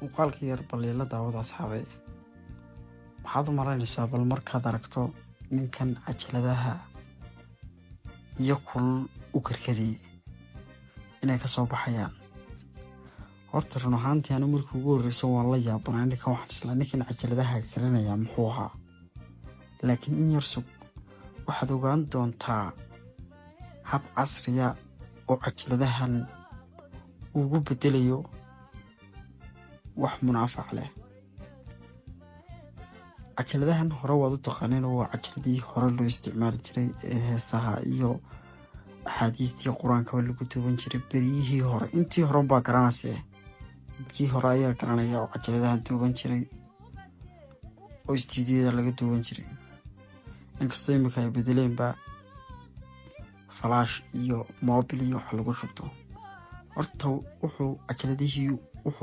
Muuqaalka yar baliila daawada, asxaabay. Maxaad u malaynaysaa bal markaad aragto ninkan cajaladaha iyo kulul u karkariyey inay ka soo baxayaan? Horta run ahaantii, anu markii ugu horreyso waan la yaabanaa ninkan. Waxaan islaa, ninkan cajaladaha karinayaa muxuu ahaa? Laakiin in yar sug, waxaad ogaan doontaa hab casriya oo cajaladahan ugu bedelayo wax munaafac leh. Cajaladahan hore waad u taqaaneen oo waa cajaladii hore loo isticmaali jiray ee heesaha iyo axaadiistii Qur-aankaba lagu duuban jiray beryihii hore. Intii hore baa garanayse, kii hore ayaa garanaya oo cajaladahan duuban jiray oo istuudiyada laga duuban jiray, inkastoo imika ay bedeleenba flash iyo mobile iyo wax lagu shubto. Horta wuxuu cajaladihii